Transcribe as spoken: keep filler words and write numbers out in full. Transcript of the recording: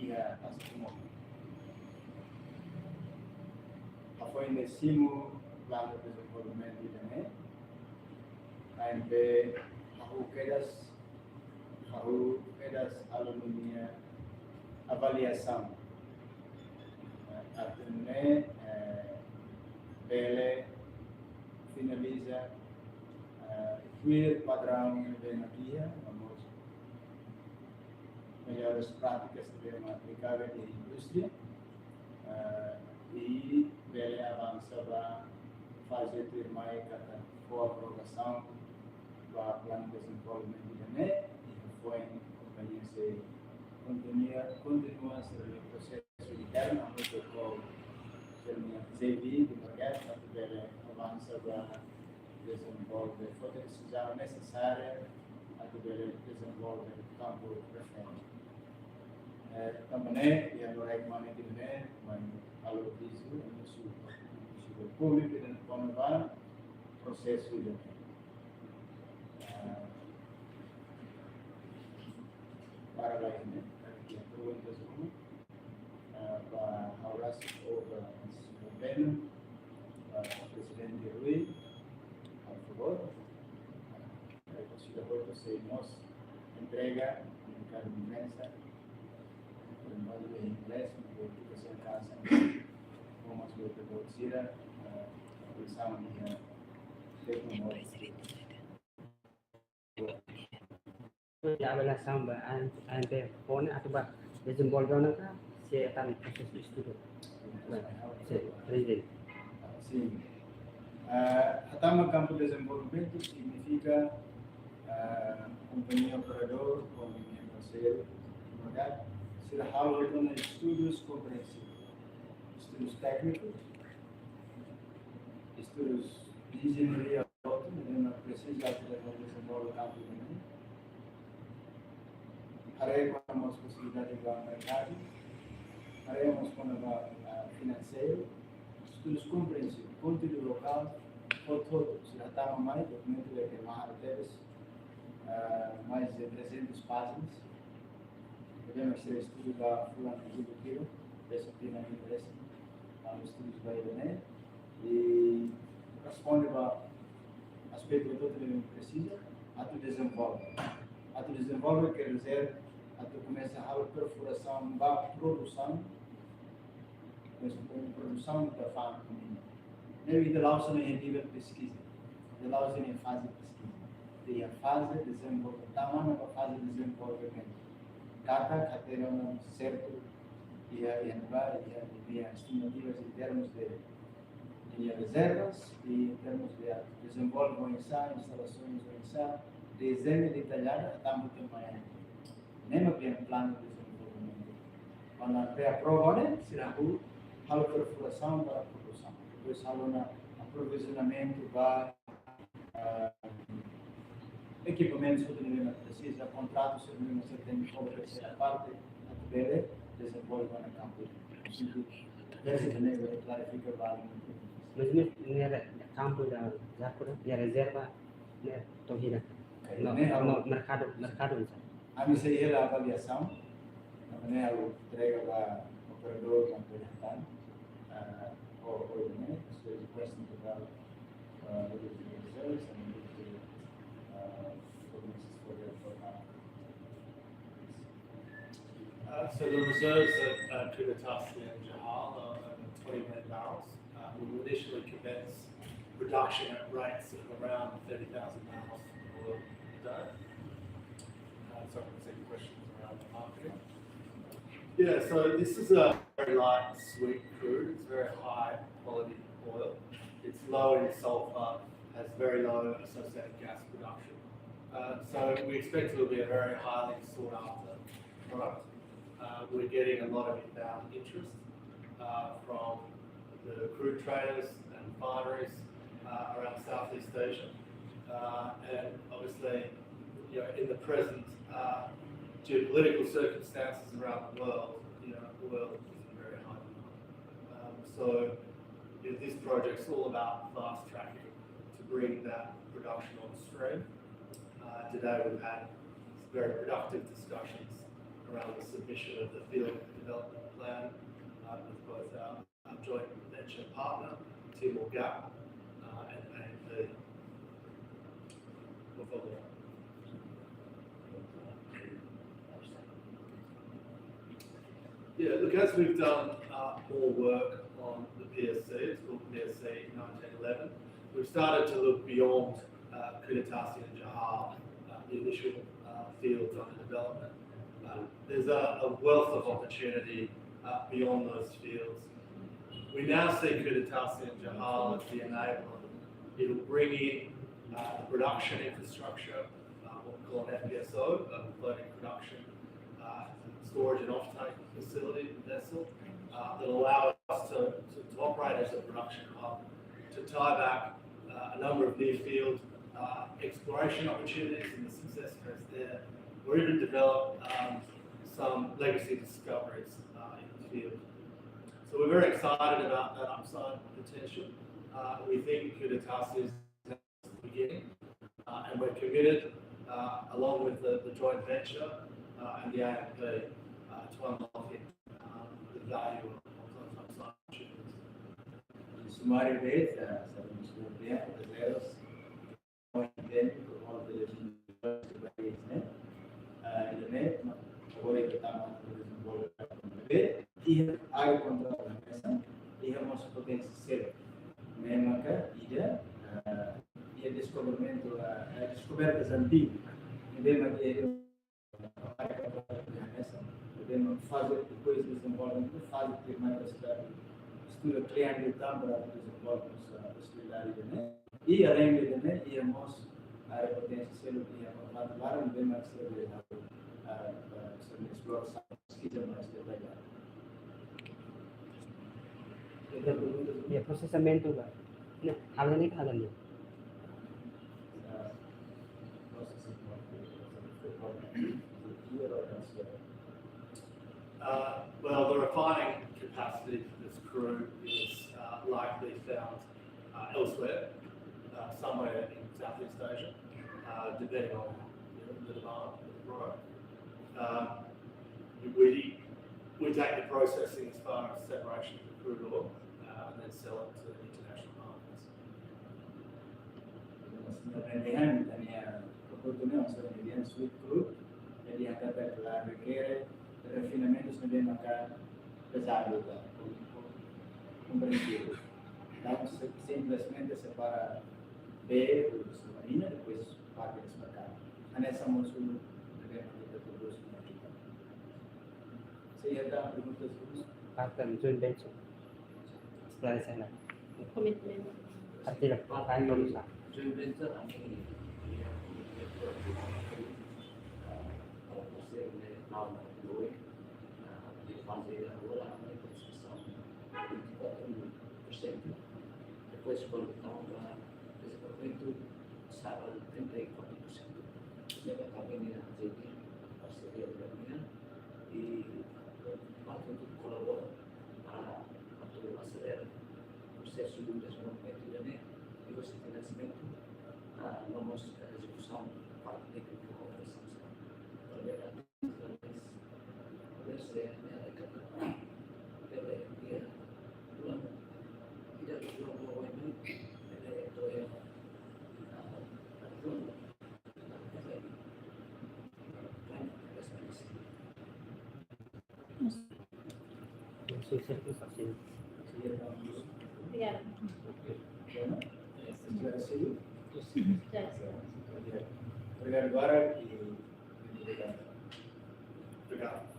iha Pasar Timur. Hafoin ida simu planu dezenvolvimentu ida-ne'e, A M P hahú kedas, hahú kedas halo ninia avaliasaun. Atu nune'e, eh, bele finaliza, eh, tuir padraun ne'ebé mak iha, no mós mellores práticas ne'ebé mak aplikavel iha indústria, eh, i bele avansa ba faze tuirmai katak fó aprovasaun ba planu dezenvolvimentu ida-ne'e, i hafoin kompañia sei kontinua, kontinua sira-nia prosesu internu, hamutuk ho sira-nia J V di projetu, atu bele avansa ba dezenvolve, foti desizaun nesesária atu bele dezenvolve kampu refere. Eh, tanba ne'e, iha loraik mane ida-ne'e, mai halo avizu, anúnsiu, anúnsiu ba públiku, ida-ne'e kona-ba prosesu ida-ne'e. Eh, para lain, ne'e, para ke perguntas uma, eh, ba Horácio ou ba Governu, ba Prezidente Rui, por favór. Eh, konsellu, sei mós entrega komunikadu imprensa, traballu em inglês, mas vou ficar sem casa, vou mais ver que vou tirar, eh, a versão de, eh, tecnologia. Iha avaliasaun ba A M P, A M P fó ne'e atu ba dezenvolve ona ka, se atu prosesu estudu. Ba, se, Prezidente. Sin. Ah, hatama kampu dezenvolvimentu signifika, ah, kompañia operadór, kompañia parseiru, verdade? Sira halo ona estudus komprensivus, estudus téknikus, estudus de enjeñaria, outro, ne'ebé mak presiza atu dezenvolve kampu ida-ne'e. Haree kona-ba mós posibilidade ba merkadu, haree mós kona-ba, ah, finanseiru, estudus komprensivus, konteúdu lokál, hotu-hotu, sira tama mai, dokumentu ida ke mahar tebes, ah, mais de trezentas páginas. Ne'ebé mak sira estuda ba fulan ke tudo kilo, peso pina interese, ah, estudus ba ida-ne'e, i responde ba aspetu hotu-hotu ne'ebé presiza atu dezenvolve. Atu dezenvolve quer dizer atu komesa halo perfurasaun ba produsaun, komesa ho produsaun ita fa'an kuminda. Ne'e ita la'ós iha nivel peskiza, ita la'ós iha faze peskiza, ita iha faze dezenvolve, tama ona ba faze dezenvolvimentu. Katak hatene ona sertu, iha, iha ne'ebá, iha, iha estimativas em termos de, de rezervas, e em termos de dezenvolve oinsá, instalasoens oinsá, dezeñu detalladu, tanba tama iha ne'e mak iha planu dezenvolvimentu. Kuandu A M P aprova ne'e, sira hahú halo perfurasaun para produsaun. Depois halo ona aprovizionamentu ba, ah, ekipamentus hotu ne'ebé mak presiza, kontratu sira ne'ebé mak sira tenke kobra terseira parte, atu bele dezenvolve ona kampu. Sentidu, Prezidente, bele klarifika ba alin. Mas ne'e, ne'e kampu ida, Jakura, ne'e rezerva, ne'e to'o hira. No, ne'e no, halo merkadu, merkadu bisa. Ami sei hela avaliasaun, ne'e ha'u entrega ba operadór, ba Prezidente, ah, o, o, ne'e, so the question about, uh, what is the reserves and what is the, uh, what is the, uh, Uh, so the reserves at, uh, Kudatashi and Jahal are over twenty million barrels. Uh, we will initially commence production at rates of around thirty thousand barrels per day. Uh, so I can take questions around the marketing. Yeah, so this is a very light, sweet crude. It's very high quality oil. It's low in sulfur, has very low associated gas production. Uh, so we expect it will be a very highly sought after product. Uh, we're getting a lot of inbound interest, uh, from the crude traders and refineries, uh, around Southeast Asia. Uh, and obviously, you know, in the present, uh, geopolitical circumstances around the world, you know, oil is in very high demand. Um, so, you know, this project's all about fast tracking to bring that production on stream. Uh, today we've had very productive discussions around the submission of the field development plan, uh, with both our, our joint venture partner, Timor Gap, uh, and A M P. Por favor. Yeah, look, as we've done, uh, more work on the P S C, it's called P S C nineteen eleven, we've started to look beyond, uh, Kuditasi and Jahal, uh, the initial, uh, fields under development. Uh, there's a, a wealth of opportunity, uh, beyond those fields. We now see Kuditasi and Jahal as the enabler. It'll bring in, uh, the production infrastructure, uh, what we call an F P S O, a floating production, uh, storage and offtake facility vessel, uh, that allow us to, to, to operate as a production hub, to tie back, uh, a number of near field, uh, exploration opportunities and the success case there, or even develop, um, some legacy discoveries, uh, in the field. So we're very excited about that upside potential. Uh, we think Kuditasi is beginning, uh, and we're committed, uh, along with the, the joint venture, uh, and the A M P, uh, to unlocking, um, the value of those upside opportunities. Sumáriu de'it, eh, sabemos que o tempo, de zeros, tempo, por volta de, né? Ah, e também, agora ele está mais, por exemplo, e a água contra a cabeça, e a nossa potência ser, mesmo que ida, ah, e a descobrimento, a, a descobertas antigas, e mesmo que ele, a água contra a cabeça, podemos fazer depois desenvolvimento, fazer primeiro a cidade, estuda triângulo também para desenvolver a possibilidade de, né? E além de, né, e a mos, a potência ser o que é aprovado lá, não tem mais que ser, ah, ah, ser uma exploração, pesquisa mais detalhada. Outra pergunta? E prosesamentu ba? Não, além de cada um. Ah, processamento. Uh, well, the refining capacity for this crude is, uh, likely found, uh, elsewhere, uh, somewhere in Southeast Asia, uh, depending on, you know, the demand for the product. Um, we, we take the processing as far as separation of the crude oil, uh, and then sell it to the international markets. Maibé, ita-nia produtu ne'e, sweet crude, jadi, ita la rekere refinamentu ne'ebé maka pezadu, kompresivu. Entaun, simplesmente separa bee, ou marina, depois parte desmarkadu. Hanesan mós ne'ebé maka ita produz iha ita. Se iha perguntas, parte joint venture. Esplanasaun. Komitmen. Artigo, lain, vamos lá. Depois, quando estava lá, dezenvolvimento estava trinta e quatro por cento. Leva também a parceria da minha e quanto colabora para, para acelera o processo de desenvolvimento da minha e o financiamento, ah, vamos a execução, parte técnica, operação. Obrigada. Obrigadu, Bara, e obrigadu. Obrigadu.